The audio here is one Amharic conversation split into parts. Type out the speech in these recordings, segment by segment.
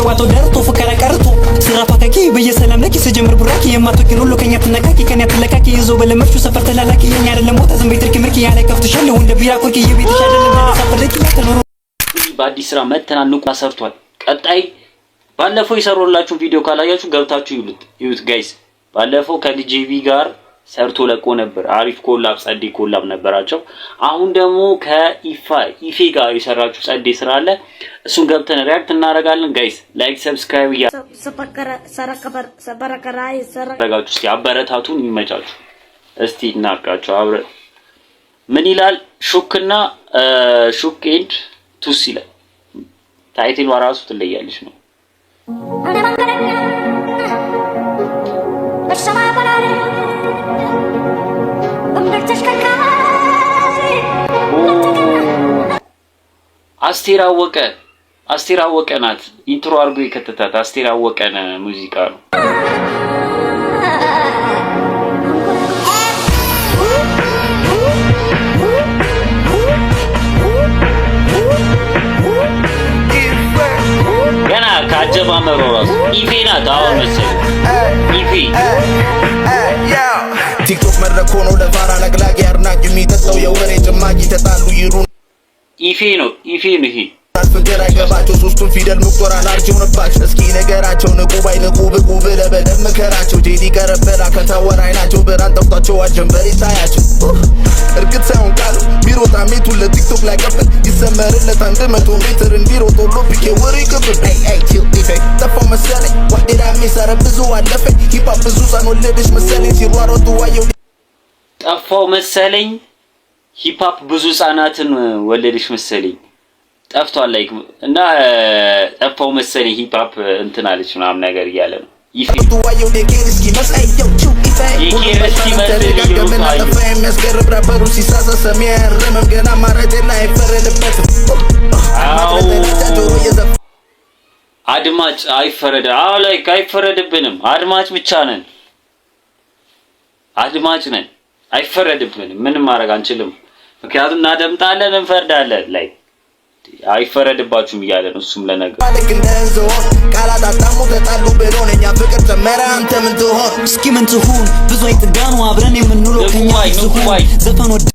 ጨዋታው ደርቶ ፉከራ ቀርቶ ስራ ፋካኪ በየሰላም ለኪ ስጀምር ቡራኪ የማትወኪን ሁሉ ከኛ ትነካኪ ከኛ ትለካኪ ይዞ በለመድሽው ሰፈር ተላላኪ የኛ አይደለም ቦታ ዝም ቤት ትርኪ ምርኪ ያለ ከፍትሻለሁ እንደ ቢራ ኮርኪ የቤትሽ አይደለም ደረሳ ፈለኪ በአዲስ ስራ መተናል። ንቁ ሰርቷል። ቀጣይ ባለፈው የሰሩላችሁን ቪዲዮ ካላያችሁ ገብታችሁ ይሉት ይዩት guys። ባለፈው ከዲጄቢ ጋር ሰርቶ ለቆ ነበር። አሪፍ collab፣ ጸዴ collab ነበራቸው። አሁን ደግሞ ከኢፋ ኢፌ ጋር የሰራችሁ ጸዴ ስራ አለ። እሱን ገብተን react እናደርጋለን guys። Like፣ subscribe እያደረጋችሁ እስቲ አበረታቱን። ይመቻችሁ። እስቲ እናርቃቸው አብረን። ምን ይላል? ሹክና ሹክ and ቱስ ይላል። Title ሏ ራሱ ትለያለች ነው። አስቴር አወቀ፣ አስቴር አወቀ ናት intro አድርጎ የከተታት አስቴር አወቀ ሙዚቃ ነው። ገና ከአጀማመሯ ራሱ ኢፌ ናት። አሁን መሰለኝ ኢፌ። ቲክቶክ መድረክ ሆኖ ለፋራ ለቅላቂ አድናቂ የሚጠጣው የወሬ ጭማቂ ተጣሉ ይሩ ኢፌ ነው፣ ኢፌ ነው ይሄ። ፍቅር አይገባቸው ሶስቱን ፊደል መቁጠር አላርጅ ሆነባቸው። እስኪ ነገራቸው ንቁ ባይ ንቁ ብቁ ብለህ በደንብ ምከራቸው። ጄዲ ቀረበላ ከተወር አይናቸው ብርሃን ጠፍቷቸው አጀንበር ይታያቸው። እርግጥ ሳይሆን ቃሉ ቢሮጣ ሜቱን ለቲክቶክ ላይ ቀብል ይሰመርለት 100 ሜትር እንዲሮጥ ኦሎምፒክ የወሬ ቅብል። ጠፋው መሰለኝ ዋዴዳ ሚሰረ ብዙ አለፈኝ hip hop ብዙ ህፃን ወለደች መሰለኝ ሲሯሮጡ ዋየው። ጠፋው መሰለኝ hip hop ብዙ ህጻናትን ወለደች መሰለኝ ጠፍቷል like እና ጠፋው መሰለኝ hip hop እንትን አለች ምናምን ነገር እያለ ነው። ዋየው daycare እስኪመስል ተደጋገመና ጠፋ። የሚያስገርም ራበሩ ሲሳሳ ሰሚ አያርምም ገና ማረቴና አይፈረድበትም። ጆሮ እየዘፈ አድማጭ አይፈረድ። አዎ like አይፈረድብንም። አድማጭ ብቻ ነን፣ አድማጭ ነን። አይፈረድብንም። ምንም ማድረግ አንችልም። ምክንያቱም እናደምጣለን፣ እንፈርዳለን። Like አይፈረድባችሁም እያለ ነው እሱም ለነገሩ። ልክ እንደ ዝሆን ቃላት አጣሙ ተጣሉ ብሎን እኛ ፍቅር ጨመረ አንተ ምን ትሆን? እስኪ ምን ትሁን ብዙ አይጥጋኑ አብረን የምንውለው ከኛ ንቁባይ ዝሆን ንቁባይ ዘፈን ወደ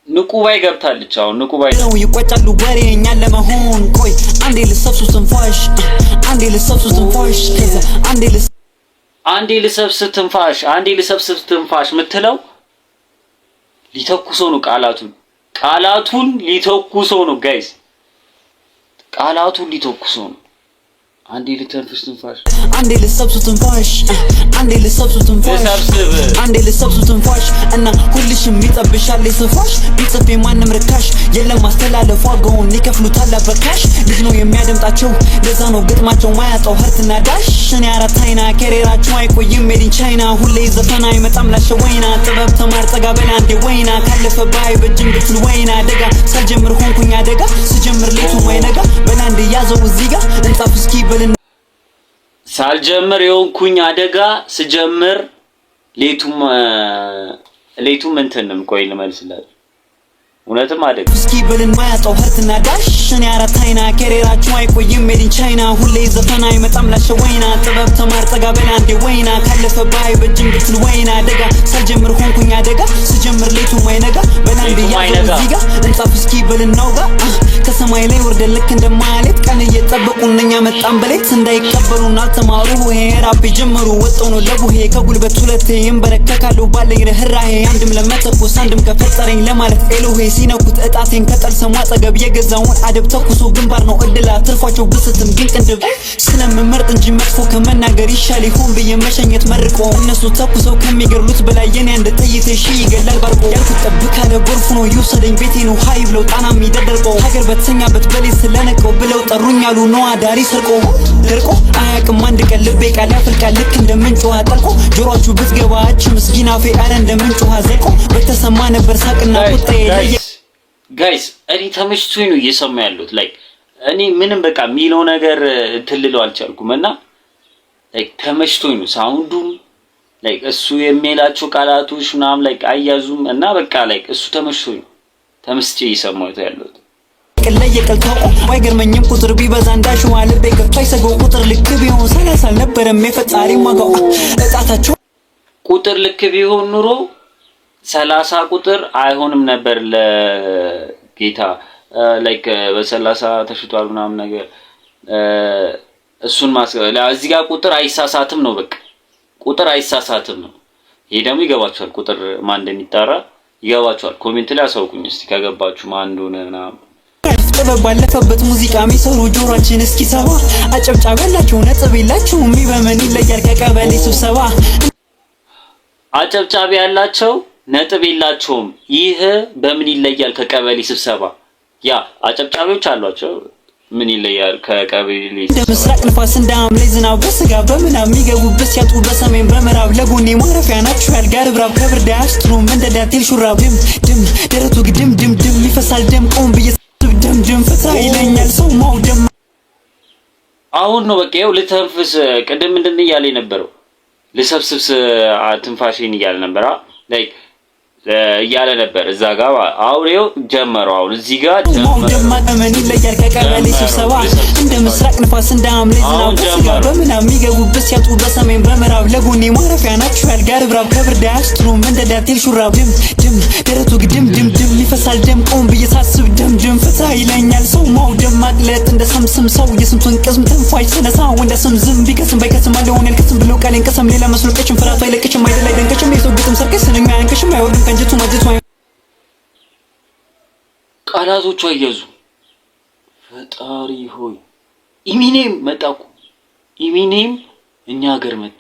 ንቁባይ ገብታለች። አሁን ንቁባይ ነው ይቆጫሉ ወሬ እኛን ለመሆን። ቆይ አንዴ ልሰብሱ ትንፋሽ፣ አንዴ ልሰብሱ ትንፋሽ፣ ከዛ አንዴ ልስ አንዴ ልሰብስብ ትንፋሽ፣ አንዴ ልሰብስብ ትንፋሽ የምትለው ሊተኩሰው ነው ቃላቱን፣ ቃላቱን ሊተኩሰው ነው guys፣ ቃላቱን ሊተኩሰው ነው። አንዴ ልተንፍስ ትንፋሽ፣ አንዴ ልሰብሱ ትንፋሽ፣ አንዴ ልሰብሱ ትንፋሽ፣ ልሰብስብ፣ አንዴ ልሰብሱ ትንፋሽ እና ሁልሽም ይጠብሻል ስፋሽ ቢጽፍ የማንም ርካሽ የለም ማስተላለፍ ዋጋውን ይከፍሉታል በ cash። ልጅ ነው የሚያደምጣቸው ለዛ ነው ግጥማቸው ማያጣው heart ና dash። እኔ አራት አይና ከሬራቸው አይቆይም made in ቻይና። ሁሌ ዘፈን አይመጣም ላሸ ወይና ጥበብ ተማር ጠጋ በል አንዴ ወይና ካለፈ ባይ በጅም ብትል ወይና ደጋ ሳልጀምር ሆንኩኝ አደጋ ስጀምር ሌቱ ማይነጋ በላንድ ያዘው እዚህ ጋ እንጻፍ እስኪ በልን። ሳልጀምር የሆንኩኝ አደጋ ስጀምር ሌቱም ሌቱም እንትንም ቆይ ልመልስላችሁ። እውነትም አደጋ እስኪ በልን ማያጣው heart ና dash። እኔ አራት አይና ከሬራቸው አይቆይም made in ቻይና። ሁሌ ዘፈን አይመጣም ላሸ ወይና ጥበብ ተማር ጠጋ በል አንዴ ወይና ካለፈ ባይ በጅም ብትል ወይና ደጋ ሳልጀምር ሆንኩኝ አደጋ ስጀምር ሌቱ ማይነጋ በላንድ ሌቱም ያዘው አይነጋ። እዚህ ጋ እንጻፍ እስኪ በል እናውጋ ከሰማይ ላይ ወርደን ልክ እንደማሌት ቀን እየጠበቁን እኛ መጣን በሌት እንዳይቀበሉን አልተማሩ ቡሄ ራፕ ጀመሩ ወጣው ነው ለቡሄ ከጉልበት ሁለቴ ይንበረከካሉ ባለኝ ርህራሄ አንድም ለመተኮስ አንድም ከፈጠረኝ ለማለት ኤሎሄ ሲነኩት እጣቴን ከጠልሰሙ አጠገብ የገዛውን አደብ ተኩሶ ግንባር ነው እድላ ትርፏቸው ብስትም ግን ቅንድብ ስለምመርጥ እንጂ መጥፎ ከመናገር ይሻል ይሆን ብዬ መሸኘት መርቆ እነሱ ተኩሰው ከሚገድሉት በላይ የኔ አንድ ጥይት ሺ ይገላል ባርቆ ያልኩት ጠብ ካለ ጎርፍ ነው ይውሰደኝ ቤቴ ነው ሀይ ብለው ጣና የሚደርቀው ሀገር በተኛበት በሌት ስለነቀው ብለው ጠሩኝ አሉ ነዋ ዳሪ ሰርቆ ደርቆ አያውቅም አንድ ቀን ልቤ ቃል ያፈልቃል ልክ እንደ ምንጭ ውሃ ጠልቆ ጆሮአችሁ ብትገባ አች ምስኪና ፌ አረ እንደ ምንጭ ውሃ ዘልቆ በተሰማ ነበር ሳቅና ቁጣዬ ለየ Guys, guys፣ እኔ ተመችቶኝ ነው እየሰማ ያለሁት። Like እኔ ምንም በቃ የሚለው ነገር እንትን ልለው አልቻልኩም እና like ተመችቶኝ ነው sound ኡም like እሱ የሚላቸው ቃላቶች ምናምን like አያዙም እና በቃ like እሱ ተመችቶኝ ነው ተመስጬ እየሰማሁት ያለሁት። ለየቅል ታውቆ አይገርመኝም ቁጥር ቢበዛ እንዳሸዋ ልቤ ከፍቶ አይሰገው ቁጥር ልክ ቢሆን 30 አልነበረም የፈጣሪ ዋጋው እጣታቸው። ቁጥር ልክ ቢሆን ኑሮ 30 ቁጥር አይሆንም ነበር ለጌታ፣ like በ30 ተሽጧል ምናምን ነገር። እሱን እዚህ ጋር ቁጥር አይሳሳትም ነው፣ በቃ ቁጥር አይሳሳትም ነው። ይሄ ደግሞ ይገባችኋል፣ ቁጥር ማን እንደሚጠራ ይገባችኋል። Comment ላይ አሳውቁኝ እስቲ ከገባችሁ ማን እንደሆነ ምናምን። ጥበብ ባለፈበት ሙዚቃ የሚሰሩ ጆሮአችን እስኪሰባ አጨብጫቢ ያላቸው ነጥብ የላቸውም። በምን ይለያል ከቀበሌ ስብሰባ? አጨብጫቢ ያላቸው ነጥብ የላቸውም። ይህ በምን ይለያል ከቀበሌ ስብሰባ? ያ አጨብጫቢዎች አሏቸው። ምን ይለያል ከቀበሌ? እንደ ምስራቅ ንፋስ እንደ ሐምሌ ዝናብ በስጋ በምናብ የሚገቡበት ሲያጡ በሰሜን በምዕራብ ለጎኔ ማረፊያ ናችሁ ያልጋ ርብራብ ከብርድ አያስጥሉም እንደ ዳንቴል ሹራብ። ድም ድም ደረቱ ግድም ድም ድም ይፈሳል ደም ቆም ብዬ ደም ድም ፈታ ይለኛል ሰው ማውደም። አሁን ነው በቃ ይኸው ልተንፍስ። ቅድም ምንድን እያለ የነበረው? ልሰብስብ ትንፋሽን እያለ ነበር፣ like እያለ ነበር እዛ ጋር። አሁን ይኸው ጀመረው። አሁን እዚህ ጋር ማውደም በምን ይለያል ከቀበሌ ስብሰባ? እንደ ምስራቅ ንፋስ እንደ ሐምሌ ዝናብ በስጋ በምናብ የሚገቡበት ሲያጡ በሰሜን በምዕራብ ለጎኔ ማረፊያ ናችሁ ያልጋ ርብራብ ከብርድ አያስጥሉም እንደ ዳንቴል ሹራብ። ድም ድም ደረቱ ግድም ድም ድም ይፈሳል ደም ቆም ብዬ ሳስብ ደም ድም ፈታ ይለኛል ሰው ማውደም ማቅለጥ እንደ ሰምስም ሰው የስንቱን ቅስም ትንፋሽ ስነሳ እንደ ስም ዝም ቢከስም ባይከስም አለሆን ያልከስም ብሎ ቃሌን ቀሰም ሌላ መስሎ ቀችም ፍርሃቱ አይለቅሽም አይደል አይደንቅሽም የሰው ግጥም ሰርቀሽ ስንኛ አያንቅሽም አይወርድም ከንጀቱ ማጀቱ። ቃላቶቹ አያዙ። ፈጣሪ ሆይ፣ ኢሚኔም መጣ እኮ፣ ኢሚኔም እኛ ሀገር መጣ።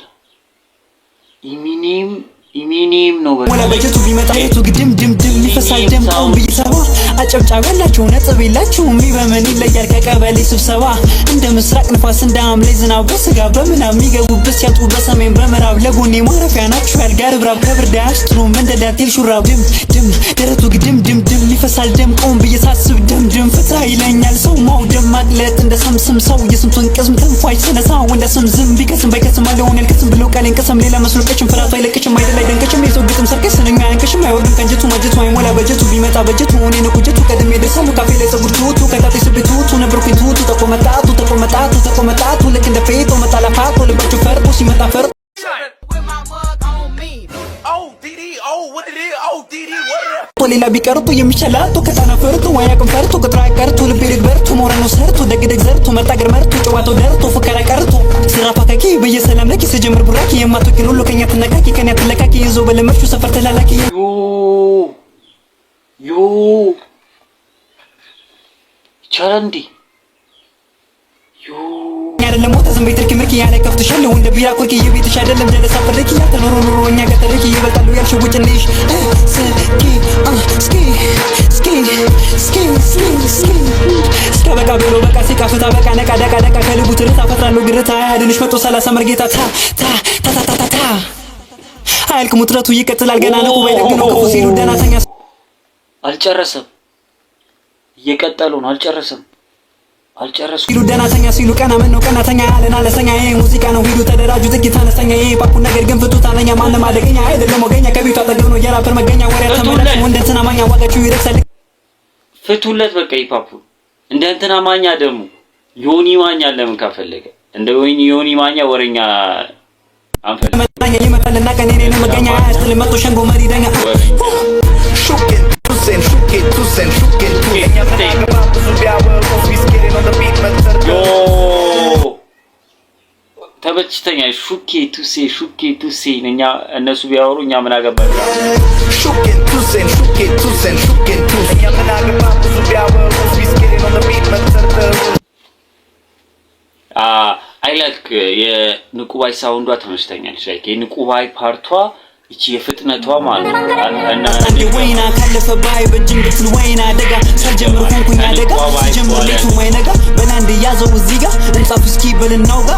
ኢሚኔም ኢሚኔም ነው። ወላ በጀቱ ቢመጣ የቱ ግድም ድም ድም ይፈሳል ደም ቆም ብዬ ሰባ አጨብጫቢ ያላቸው ነጥብ የላቸውም። በምን ይለያል ከቀበሌ ስብሰባ? እንደ ምስራቅ ንፋስ እንደ ሐምሌ ዝናብ በስጋ በምናብ የሚገቡበት ሲያጡ በሰሜን በምዕራብ ለጎኔ ማረፊያ ናችሁ ያልጋ ርብራብ ከብርድ አያስጥሉም እንደ ዳንቴል ሹራብ። ድም ድም ደረቱ ግድም ድም ድም ይፈሳል ደም ቆም ብዬ ሳስብ ደም ድም ፈታ ይለኛል ሰው ማውደም ማቅለጥ እንደ ሰምስም ሰው የስንቱን ቅስም ትንፋሽ ስነሳ እንደ ስም ዝም ቢከስም ባይከስም አለሆን ያልከስም ብሎ ቃሌን ቀሰም ሌላ መስሎ ቀችም ፍርሃቱ አይለቅሽም አይደል አይደንቅሽም የሰው ግጥም ሰርቀሽ ስንኛ አያንቅሽም አይወርድም ከንጀቱ ማጀቱ አይሞላ በጀቱ ቢመጣ በጀቱ እኔ ነው ቁጀቱ ቀድሜ ደርሳለሁ ካፌ ላይ ፀጉር ቱቱ ከጣቴ ስቤ ቱቱ ነበርኩኝ ቱቱ ተቆመጣቱ ተቆመጣቱ ተቆመጣቱ ልክ እንደ ፌጦ መጣላፋቶ ልባችሁ ፈርጦ ሲመጣ ፈርጦ። With my mug on me. Oh, DD, oh, what it is? Oh, DD, what it is? ሌላ ቢቀርጡ የሚሻላቱ ከጣና ፈርቶ ወያቅም ፈርቶ ቅጥራ ቀርቶ ልቤ ልግ በርቶ ሞራኑ ሰርቶ ደግ ደግ ዘርቶ መጣ እግር መርቶ ጨዋታው ደርቶ ፉከራ ቀርቶ ስራፋ ካኪ በየሰላም ለኪ ስጀምር ቡራኪ የማትወኪን ሁሉ ከኛ ትነካኪ ከኛ ትለካኪ ይዞ በለመድሽው ሰፈር ተላላኪ። Yo yo፣ ይቻላል እንዴ? Yo። አይደለም ሞተ ዝም ቤት ትርኪ ምርኪ ያለ ከፍትሻለሁ እንደ ቢራ ኮርኪ የቤትሽ አይደለም ጀለሳ ፍርኪ ያልተኖረ ኑሮ እኛ ጋር ተርኪ ይበልጣሉ ያልሽው ውጭ እንይሽ ስኪ ስኪ ስኪ ስኪ ስኪ ስኪ እስከ በቃ ብሎ በቃ ሲቃፍታ በቃ ነቃ ደቃ ደቃ ከልቡ ትርታ ፈጥራለሁ ግርታ አያድንሽ መቶ 30 መርጌታ ታ ታ ታ ታ ታ ታ አያልቅም ውጥረቱ ይቀጥላል ገና ንቁ ባይደግ ነው ክፉ ሲሉ ደህና ተኛ። አልጨረሰም፣ እየቀጠሉ ነው። አልጨረሰም፣ አልጨረስኩም። ሲሉ ደህና ተኛ ሲሉ ቀና ምን ነው ቀናተኛ ያለን አለሰኛ ይሄ ሙዚቃ ነው ሂዱ ተደራጁ ጥቂት አነስተኛ ይሄ ፓፑ ነገር ግን ፍቱት አለኛ ማንም አደገኛ አይደለም ወገኛ ከቤቱ አጠገብ ነው የራፐር መገኛ ወሬ ተመላሽ እንደ እንትና ማኛ ዋጋችሁ ይረክሳል። ፍቱለት በቃ hip hop ኡ። እንደ እንትና ማኛ ደግሞ ዮኒ ማኛ ለምን ካፈለገ እንደ ዮኒ ማኛ ወሬኛ አንፈልግም። መጣኛ ይመጣልና ቀኔ እኔ መገኛ አያስጥልም መቶ ሸንጎ መሪ ዳኛ። Shuken, tusen, shuken, tusen, shuken, tusen. እኛ ምን አገባ ብዙ ቢያወሩ we skating on the beat መተር Yo፣ ተመችተኛል። ሹኬ ቱሴ ሹኬ ቱሴ እኛ እነሱ ቢያወሩ እኛ ምን አገባን? Shuken, tusen, shuken, tusen, shuken, tusen. እኛ ምን አገባ ብዙ ቢያወሩ we skating on the beat መተር I like የንቁባይ sound ዷ ተመችተኛለች። Like የንቁባይ part ቷ ይቺ የፍጥነቷ ማለት ነው እና አንዴ ወይና ካለፈ ባይ በጅም ብትል ወይና አደጋ ሳልጀምር ሆንኩኝ አደጋ ስጀምር ሌቱ ማይነጋ በላንድ ያዘው እዚህ ጋ እንጻፍ እስኪ በል እናውጋ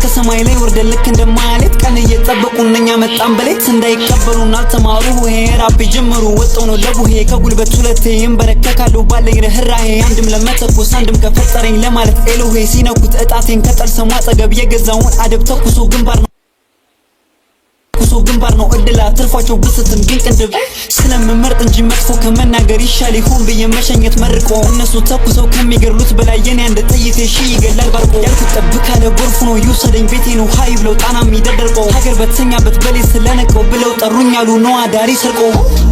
ከሰማይ ላይ ወርደ ልክ እንደማለት ቀን እየጠበቁን እኛ መጣን በሌት እንዳይቀበሉን አልተማሩ ይሄ ራፕ ጀምሩ ወጣው ነው ለቡሄ ከጉልበት ሁለቴ እንበረከካለሁ ባለኝ ርህራሄ አንድም ለመተኮስ አንድም ከፈጠረኝ ለማለት ኤሎሄ ሲነኩት እጣቴን ከጠልሰሙ አጠገብ የገዛውን አደብ ተኩሶ ግንባር ነው ሰው ግንባር ነው እድላ ትርፏቸው ብስትም ግን ቅንድብ ስለምመርጥ እንጂ መጥፎ ከመናገር ይሻል ይሆን ብዬ መሸኘት መርቆ። እነሱ ተኩሰው ከሚገድሉት በላይ የኔ አንድ ጥይት ሺ ይገላል ባርቆ። ያልኩት ጠብ ካለ ጎርፍ ነው ይውሰደኝ ቤቴ ነው ሀይ ብለው ጣና የሚደርቆ። ሀገር በተኛበት በሌት ስለነቀው ብለው ጠሩኝ አሉ ነዋ ዳሪ ሰርቆ።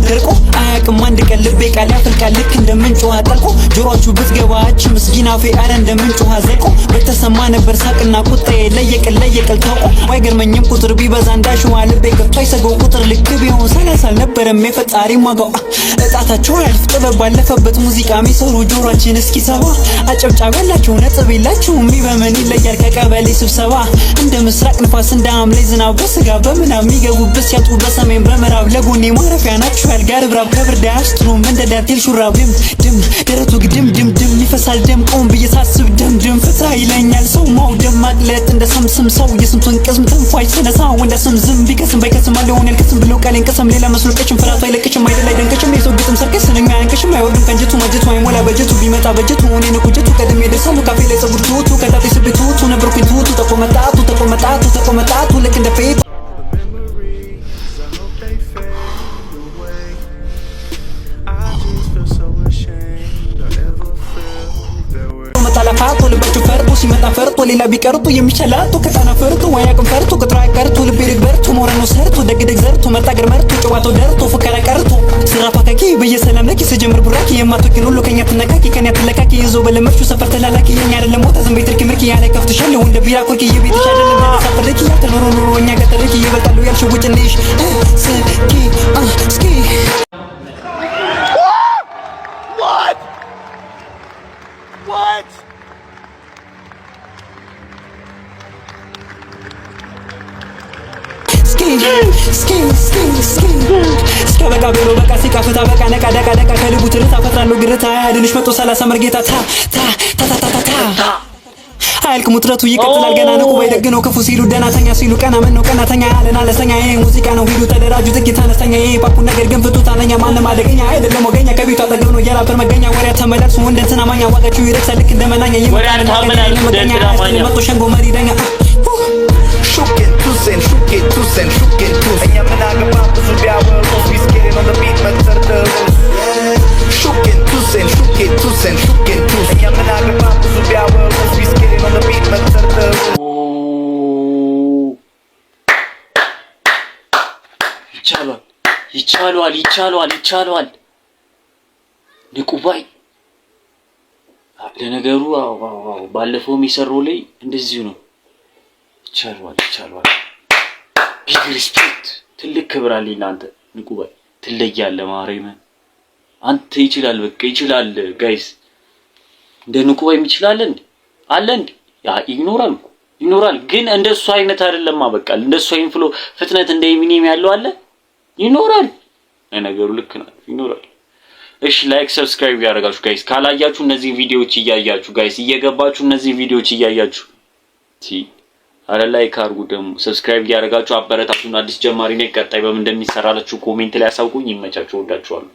ደርቆ አያውቅም አንድ ቀን ልቤ ቃል ያፈልቃል ልክ እንደ ምንጭ ውሃ ጠልቆ። ጆሮአችሁ ብትገባ አች ምስጊና ፌ አረ እንደ ምንጭ ውሃ ዘልቆ በተሰማ ነበር ሳቅና ቁጣዬ ለየቅል ለየቅል ታውቆ። ባይገርመኝም ቁጥር ቢበዛ እንዳሸዋ ልቤ ከቶ አይሰገው። ቁጥር ልክ ቢሆን 30 አልነበረም የፈጣሪ ዋጋው። እጣታቸው ያልፍ ጥበብ ባለፈበት ሙዚቃ የሚሰሩ ጆሮአችን እስኪሰባ። አጨብጫቢ ያላቸው ነጥብ የላቸውም፣ በምን ይለያል ከቀበሌ ስብሰባ? እንደ ምስራቅ ንፋስ እንደ ሐምሌ ዝናብ በስጋ በምናብ የሚገቡበት ሲያጡ በሰሜን በምዕራብ። ለጎኔ ማረፊያ ናቸው ያልጋ ርብራብ፣ ከብርድ አያስጥሉም እንደ ዳንቴል ሹራብ። ድም ድም ደረቱ ግድም ድም ድም ይፈሳል ደም። ቆም ብዬ ሳስብ ደም ድም ፍታ ይለኛል ሰው ማውደም ማቅለጥ እንደ ሰምስም ሰው የስንቱን ቅስም ትንፋሽ ስነሳ ወንደ ስም ዝም ቢከስም ባይከስም አለሆን ያልከስም ብሎ ቃሌን ቅስም ሌላ መስሎ ቀችም ፍራቱ አይለቅሽም አይደል አይደንቅሽም። የሰው ግጥም ሰርቀሽ ስንኛ አያንቅሽም፣ አይወርድም ከንጀቱ ማጀቱ አይሞላ በጀቱ ቢመጣ በጀቱ እኔ ነው ቁጀቱ። ቀድሜ ደርሳለሁ ካፌ ላይ ፀጉር ቱቱ ከጣጤ ስቤ ቱቱ ነበርኩኝ ቱቱ ተቆመጣቱ ተቆመጣቱ ተቆመጣቱ ልክ እንደ ፌቱ። Memories, I hope they fade away. I just feel so ashamed I ever felt that way. መጣላፋቶ ልባቸው ፈርጦ ሲመጣ ፈርጦ ሌላ ቢቀርጡ የሚሻላቶ ከጣና ፈርቶ አያውቅም ፈርቶ ቅጥሮ አይቀርቶ ልቤ ደግ በርቶ ሞረኖ ሰርቶ ደግ ደግ ዘርቶ መጣ እግር መርቶ ጨዋታው ደርቶ ፉከራ ቀርቶ ስራፋ ካኪ በየሰላም ለኪ ስጀምር ቡራኪ የማትወቂን ሁሉ ከኛ ትነካኪ ከኛ ትለካኪ ይዞ በለመድሽው ሰፈር ተላላኪ የኛ አይደለም ቦታ ዝም በይ ትርኪ ምርኪ ያለ ከፍትሻለሁ እንደ ቢራ ኮርኪ የቤትሽ አይደለም ሰፈርኪ ያልተኖረ ኑሮ እኛ ጋር ተርኪ ይበልጣሉ ያልሽው ውጭ እንይሽ ስኪ እስኪ። What? What? ስኪ ስኪ ስኪ ስኪ እስከ በቃ ብሎ በቃ ሲቃፍታ በቃ ነቃ ደቃ ደቃ ከልቡ ትርታ ፈጥራለሁ ግርታ አያድንሽ መቶ 30 መርጌታ ታ ታ ታ ታ ታ ታ አያልቅም ውጥረቱ ይቀጥላል ገና። ንቁ ባይደግ ነው ክፉ ሲሉ ደህናተኛ ሲሉ ቀና ምን ነው ቀናተኛ አለን አለሰኛ። ይሄ ሙዚቃ ነው ሂዱ ተደራጁ ጥቂት አነስተኛ። ይሄ ፓፑ ነገር ግን ፍቱት አለኛ። ማንም አደገኛ አይደለም ወገኛ ከቤቱ አጠገብ ነው የራፐር መገኛ። ወሬ ተመላልሱ እንደ እንትና ማኛ ዋጋችሁ ይረክሳል ልክ እንደ መናኛ። ወሬ አታመላልሱ እንደ እንትና ማኛ። መቶ ሸንጎ መሪ ዳኛ። ሹኬን ቱሴን ሹኬ ቱሴን ሹኬ ቱስ እኛ ምን አገባን ብዙ ቢያወሩ we skating on the beat መተርተሩ። ሹኬን ቱሴን ሹኬ ቱሴን ሹኬን ቱስ እኛ ምን አገባን ብዙ ቢያወሩ we skating on the beat መተርተሩ። ኦ፣ ይቻሏል፣ ይቻሏል፣ ይቻሏል፣ ይቻሏል። ንቁባይ ለነገሩ አዎ፣ ባለፈውም የሰራው ላይ እንደዚሁ ነው። ይቻሏል፣ ይቻሏል። Big respect፣ ትልቅ ክብር አለኝ ለአንተ ንቁባይ፣ ትለያለህ። ማርያምን አንተ ይችላል፣ በቃ ይችላል። Guys፣ እንደ ንቁባይ ይችላል እንዴ? አለ እንዴ? ያ ይኖራል እኮ ይኖራል፣ ግን እንደሱ አይነት አይደለማ። በቃ እንደሱ አይነት flow ፍጥነት እንደ ኤሚኔም ያለው አለ ይኖራል። ለነገሩ ልክ ነው፣ ይኖራል። እሺ like subscribe ያደረጋችሁ guys ካላያችሁ እነዚህ ቪዲዮዎች እያያችሁ guys እየገባችሁ እነዚህ ቪዲዮዎች እያያችሁ ቲ አረ like አድርጉ፣ ደግሞ subscribe እያደረጋችሁ አበረታቱን። አዲስ ጀማሪ ነኝ። ቀጣይ በምን እንደሚሰራላችሁ comment ላይ አሳውቁኝ። ይመቻችሁ። ወዳችኋለሁ።